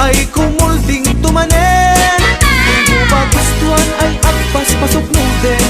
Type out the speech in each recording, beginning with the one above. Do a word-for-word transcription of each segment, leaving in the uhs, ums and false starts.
ay kumulding tumanen. Di mo ba gustuan ay agpaspasuknoden,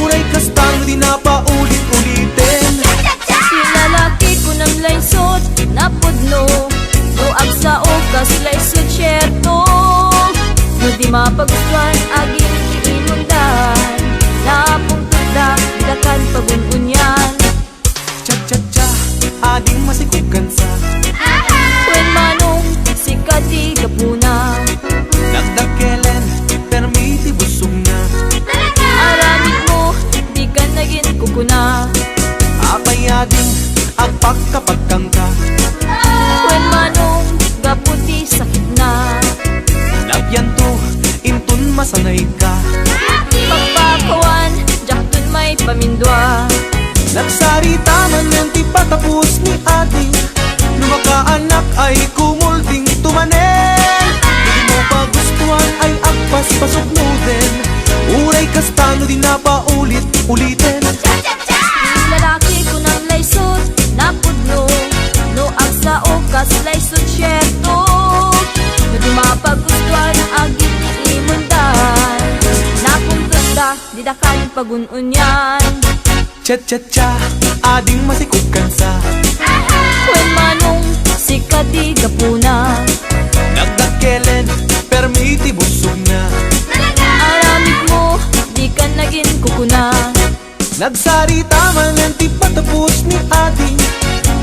uray kasta no di na paulit-uliten. Ti lalaki kunam laysot napudno, no agsao kas laysot sierto. No di mapagustuan agin ti imundan, napungtotda, dida kan pagun-unian. Cha-cha-cha, ading masikog kansa. Wen manong, sika ti gapuna. Nagdakkelen, permi ti busogna. Aramidmo, di ka nagin kukuna. Apay ading agpakapagkangka. Wen manong, gapu ti sakitna. Nabianto, inton masanayka. Pagpakawan, diakton maipamindua. Nagsarita manen ti patapos ni adi. No makaanak ay kumulding tumanen. Di mo pa gustuan ay agpaspasuknoden. Uray kasta no di na paulit-uliten. Ti lalaki kunam laysot napudno, no agsao kas laysot sierto. No di mapagustuan agin ti imundan, napungtotda, dida kan pagun-unian. Cha-cha-cha, ading masikog kansa. Wen manong, sika ti gapuna. Nagdakkelen, permi ti busogna. Aramidmo, di ka nagin kukuna. Nagsarita manen ti patapos ni adi.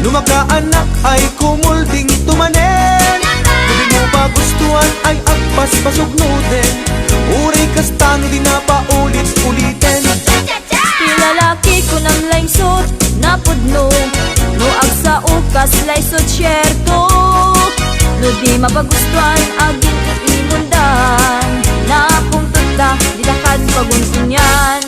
No makaanak ay kumulding tumanen. No di mo pa gustuan ay agpaspasuknoden. Uray kasta no di na paulit-uliten. Ti lalaki kunam laysot napudno, no agsao kas laysot sierto. No di mapagustuan agin imundan, napungtotda, dida kan pagun-unian.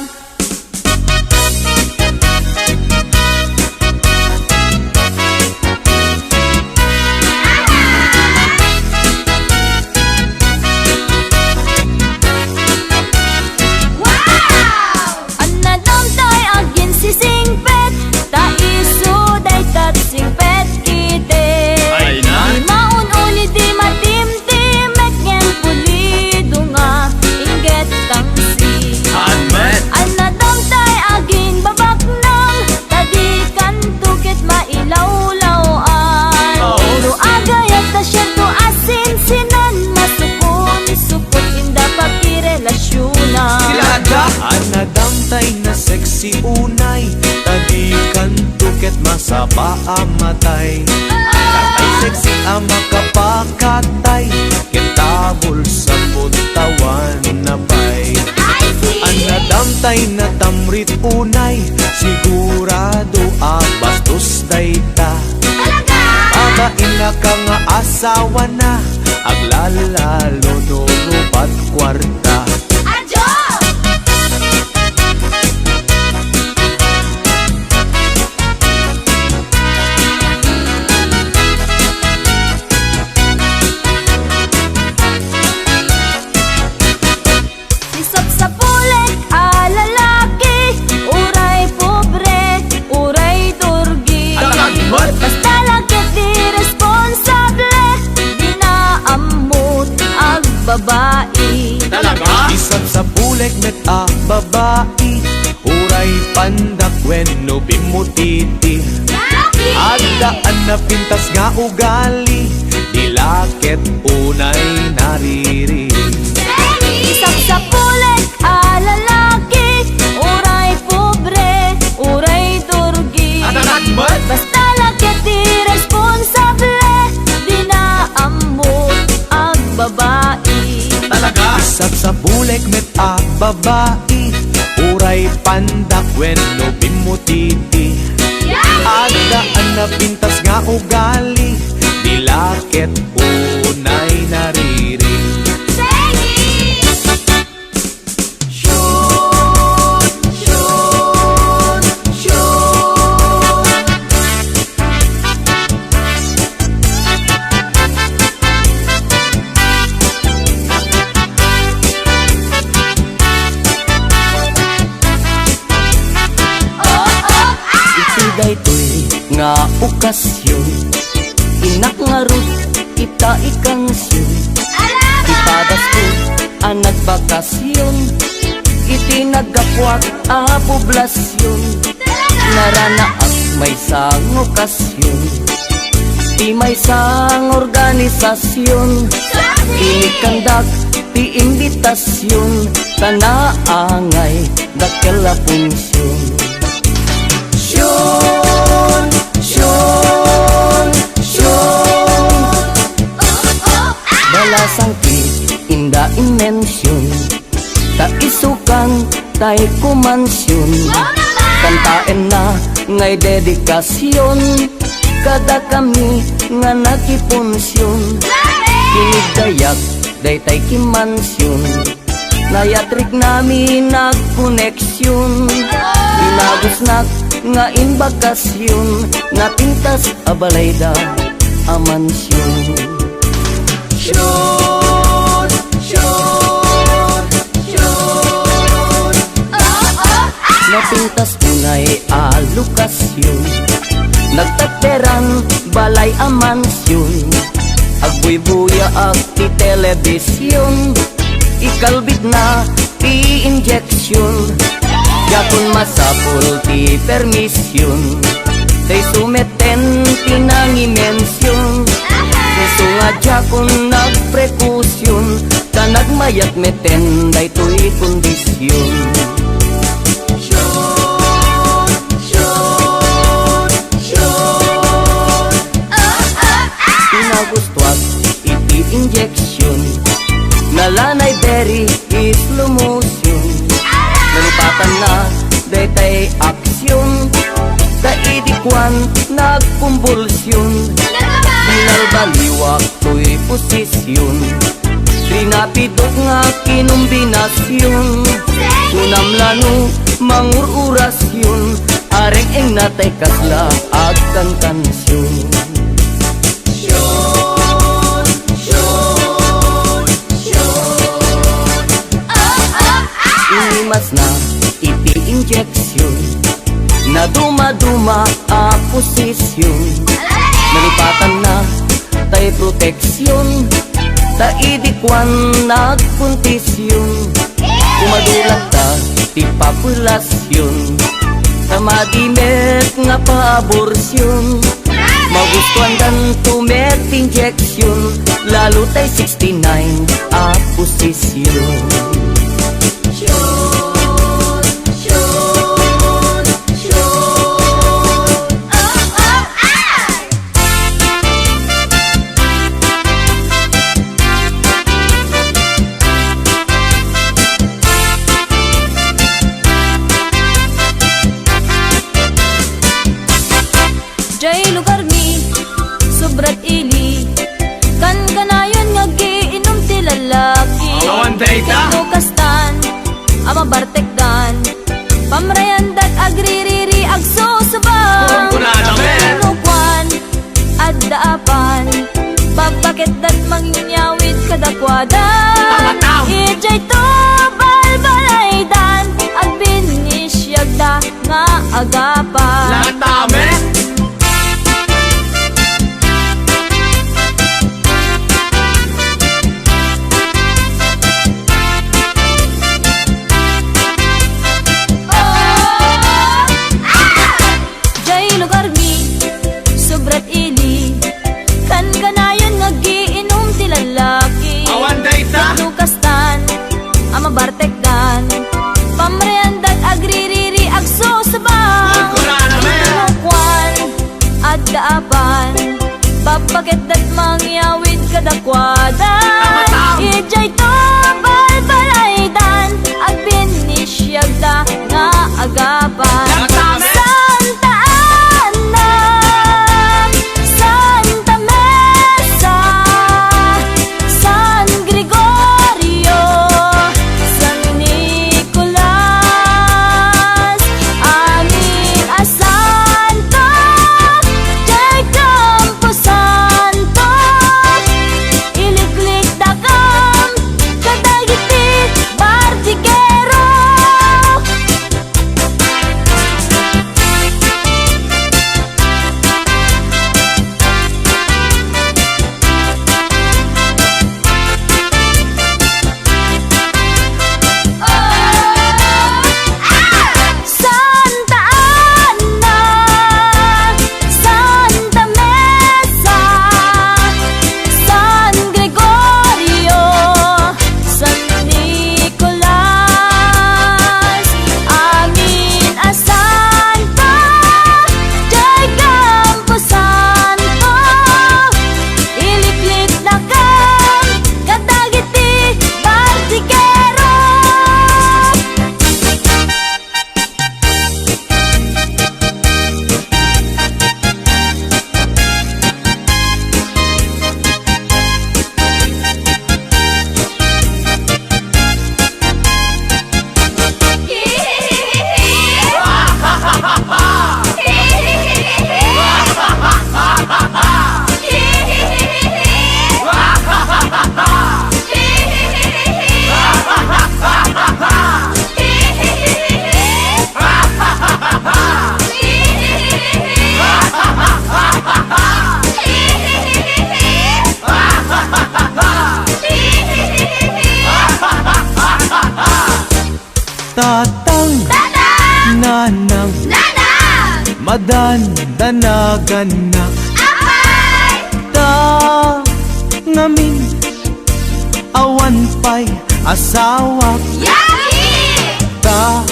Wow! Annadamtay aginsisingpet, ta isu daytat singpet iti. Ay na? Di maun-uli, di matimtimek, ngem pulido nga inggit tangsi. Amen. Annadamtay aginbabaknang, ta di kanto ket mailawlaw-an. Oh. No agayat ta sierto a sinsinan, masukon-sukot inda pakirelasionan. Sila da. Annadamtay na sexy unay, ta di kanto ket masapa a matay. Ay sexy a makapakatay, ket tabul sa puttawan na pay. I see. Annadamtay na tamrit unay, sigurado a bastos dayta. Talaga? Babain na ka nga asawa na, aglalalo no rubat kuarta. Adyo! Ti sapsapulek a lalaki, uray pobre, uray durgi. Alagad met. Basta la ket di responsable, di na ammo ti agbabai. Talaga? Ti sapsapulek met a babai, uray pandak wenno bimmutiti. Adda a napintas nga ugali, di la ket unay nariri. Ti sapsapulek a lalaki, uray pobre, uray durgi. Adakad met. Basta la ket di responsable, di na ammo ti agbabai. Talaga? Ti sapsapulek met a babai, uray pandak wenno bimmutiti. Adda a napintas nga ugali, di la ket unay nariri. Shoot! Shoot! Shoot! Iti daytoy nga okasyon, innak ngarud Ita ikansion ti padasko a nagbakasyon. Iti naggapuak a poblasyon, naranaak maysa nga okasyon. Ti maysa nga organisasyon, inikandak ti imbitasyon, ta naangay dakkel a punsion. Siun, siun, siun. Balasang ti inda inmension. Ta isukan tay kumansion. Kantaenna ngay dedikasion kadakami nga nakipunsion. Kinigdayak daytay kimansion. Nayatriknami nagkoneksion. Binagusnak nga imbakasyon, napintas a balayda a mansion. Shoot! Shoot! Shoot! Napintas unay a lokasyon. Nagtatderan balay a mansyon. Agbuybuyaak ti telebisyon. Ikalbitna ti injection. Diakon masapul ti permission. Tay sumeten ti nangimension. Isu nga diakon nagprekusion. Ta nagmayat meten daytoy kondision. Shoot! Shoot! Shoot! Pinagustuak iti injection. Nalanay very slow motion. Nalipatanna daytay action. Ta idi kuan nagkumbulsion. Binalbaliwak toy posisyon. Rinapidok nga kinombinasion. Kunam la no mangur-orasion. Areng-engna tay kasla agkankansion. Shoot! Shoot! Shoot! Inimasna iti injection. Nadumaduma a posisyon. Nalipatanna tay proteksyon. Ta idi kuan nagkontisyon. Kumadulatta ti populasyon. Ta madi met nga paaborsyon. Magustuandanto met ti injection. Lalo tay sixty-nine a posisyon. Shoot! Shoot! Shoot! Oh, oh, ah! Jay lugarmi, sobrat ili. Kankanayon nga aggiinum ti lalaki. Awan dayta. Tapno kastan a mabartekdan. Pamrayandat agririri agsusubang. Kunkunada met. Tapno kuan, adda apan. Bagbaketdat manginyawid kadakuada. Tama, tama. Idiay to balbalaydan. Agbinisiagda nga agapan. Latame. Jay lugarmi, sobrat ili. Kankanayon nga aggiinum ti lalaki. Awan dayta. Tapno kastan a mabartekdan. Pamrayandat agririri agsusubang. Kunkunada met. Tapno kuan, adda apan. Bagbaketdat mangyawid kadakuada. Tama, tama. Idiay to balbalaydan. Agbinisiagda nga agapan. Latame. Santa Ana, Santa Mesa, San Gregorio, San Nicolas, amin a santo, jay kamposanto. Madandanaganak. Apay! Ta ngamin, awan pay asawak. Yaki! Ta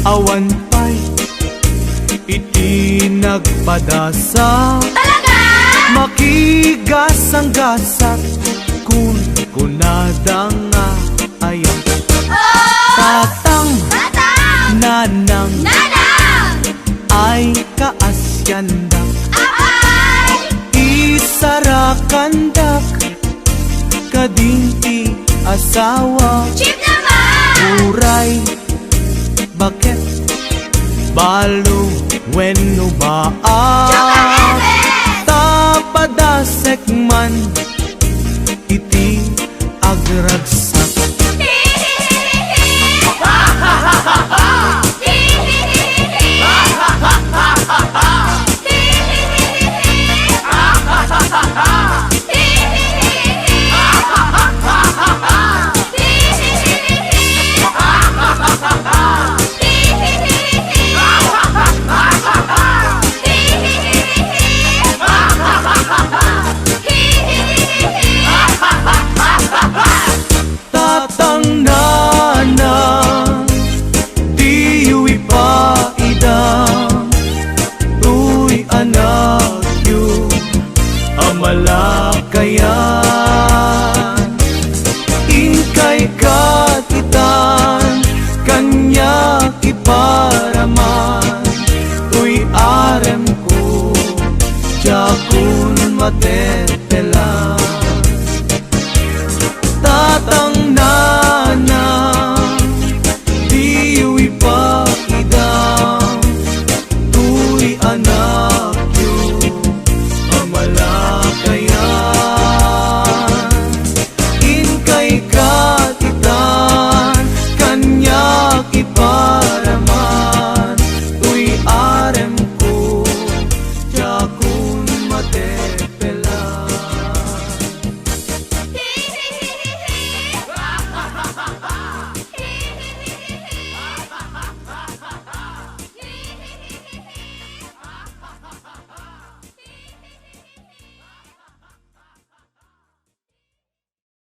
awan pay iti nagpadasa. Talaga? Makigasanggasak, kun kunada nga ayak. Oh! Tatang, Tatang! Nanang, Nanang! Ay kaasiandak. Apay! Isarakandak kadin ti asawa. Chip naman! Uray, baket, balo, wenno baa. Chocolate! Ta padasek man iti agragsak.